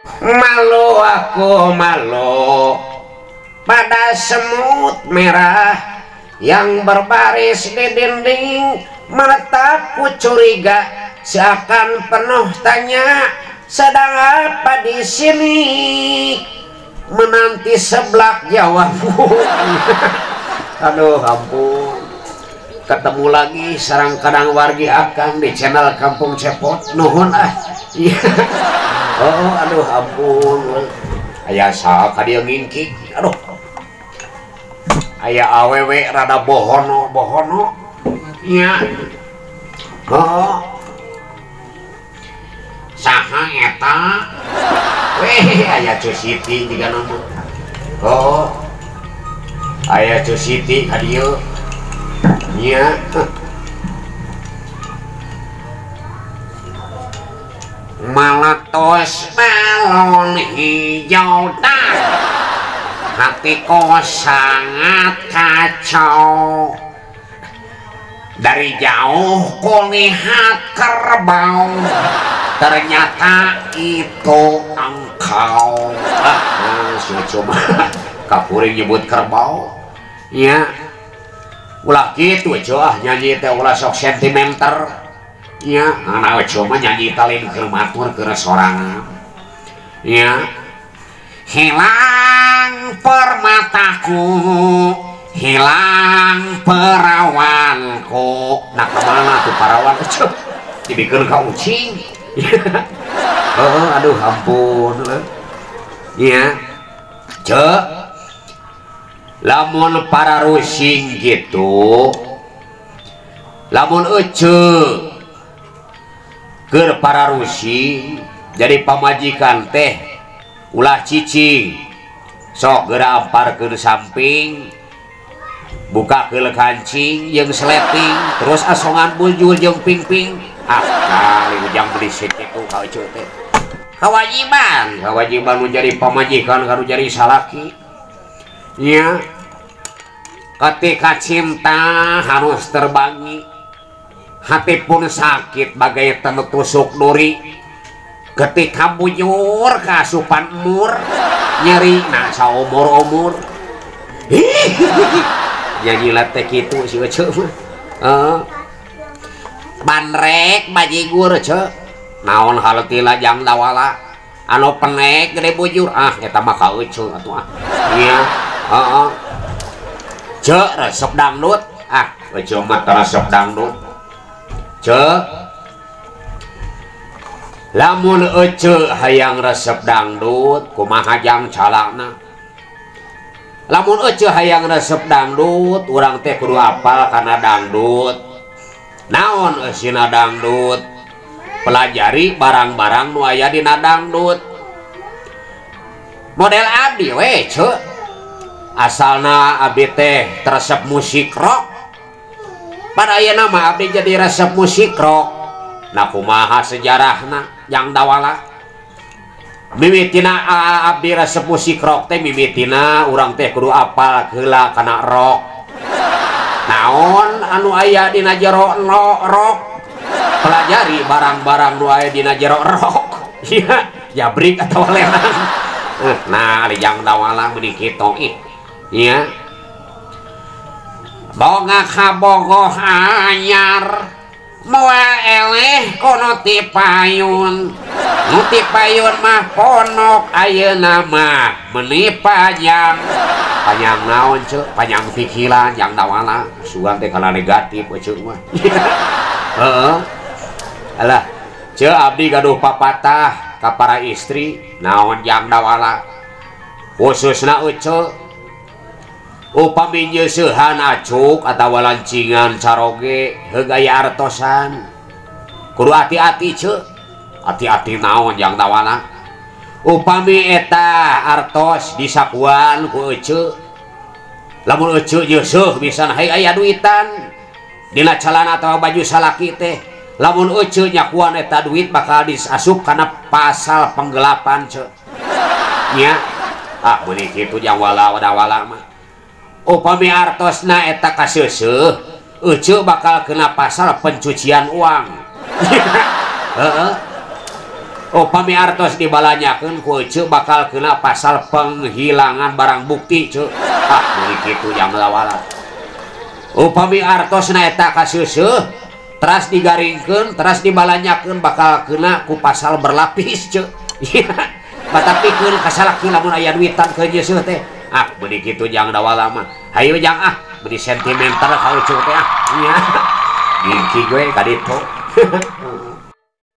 Malu aku malu pada semut merah yang berbaris di dinding, menetapku curiga seakan penuh tanya, sedang apa di sini? Menanti seblak jawabmu. Aduh ampun. Ketemu lagi sarang kadang wargi akan di channel Kampung Cepot. Nuhun ah. Iya. Oh aduh ampun. Aya saha ka dieu ngingkik. Aduh. Aya awewe rada bohono-bohono. Iya. Oh. Saha eta? Weh, aya Cu Siti jiga nama. Oh. Aya Cu Siti ka dieu. Nya. Meletus balon hijau dah, hatiku sangat kacau. Dari jauh kulihat kerbau, ternyata itu engkau. Ah, cuma kapuring nyebut kerbau. Ya, ulah gitu ah nyanyi teh ulah sok sentimenter. Ya, anak cuma nyanyi talin keur matur keur sorangan. Ya, hilang permataku, hilang perawanku. Nah kemana tuh parawan? Dibikin ka ucing. Oh, aduh ampun. Ya, cek. Lamun para rusing gitu, lamun ece keur para rusing jadi pamajikan teh ulah cicing, sok geura amparkeun samping, buka keul kancing jeung sleting, terus asongan bujur jeung pingping. Ah, kali ujang berisik itu ka ece teh. Kewajiban, kewajiban nu jadi pamajikan kudu jadi salaki. Ya, ketika cinta harus terbangi, hati pun sakit bagai tertusuk duri. Ketika bujur kasupan mur, nyeri nah saumur-umur. Nyanyi lete kitu si ece mah. Bandrek bajigur ce. Naon haltila jang dawala. Anu penek gede bujur, ah eta mah ka ece atuh ah. Iya. Heeh. Cek resep dangdut. Ah, ece mah resep dangdut. Cek. Lamun ece hayang resep dangdut, kumaha jang calana? Lamun ece hayang resep dangdut, urang teh kudu apal kana dangdut. Naon eusina dangdut? Pelajari barang-barang nu aya dina dangdut. Model abdi we, cek. Asalna abdi teh resep musik rock. Pada ayeuna mah abdi jadi resep musik rock. Nah kumaha sejarahna yang dawala? Mimitina abdi resep musik rock teh mimitina urang teh kudu apal heula kana rock. Naon anu aya dina jero rock? Pelajari barang-barang nu aya dina jero rock. Iya, jabrik atawa lenang. Nah, ari jang dawala meuni kitu ih. Iya. Boga kabogoh anyar moal eleh kono ti payun. Nu ti payun mah ponok ayeuna mah meuni panjang. Panjang naon ceu? Panjang pikiran jang dawala. Sugan teh kana negatif ceu mah. Heeh. Alah, ceu abdi gaduh papatah ka para istri naon jang dawala. Khususna ece upami nyeusehan acuk atawa lancingan caroge heug aya artosan. Kudu hati-hati ceu. Hati-hati naon jang dawala. Upami eta artos disakuan ku ece, lamun ece nyeuseuh misalna heug aya duitan dina calana atawa baju salaki teh, lamun ece nyakuan eta duit bakal disasup kana pasal penggelapan ceu. Nya, ah meuni kitu jang wala dawala mah. Upami artosna eta kaseuseuh, ece bakal kena pasal pencucian uang. Heeh. Upami artos dibalanyakeun ku ece bakal kena pasal penghilangan barang bukti ceu. Ah meuni kitu jang lawala. Upami artosna eta kaseuseuh teras digaringkeun teras dibalanyakeun bakal kena ku pasal berlapis ceu. Batapikeun kasalaki lamun aya duitan ke nyeuseuh teh. Ah meuni kitu jang dawala mah. Hayu jang ah meuni sentimental ka ece teh ah. Nya. Gingki gue ka ditu.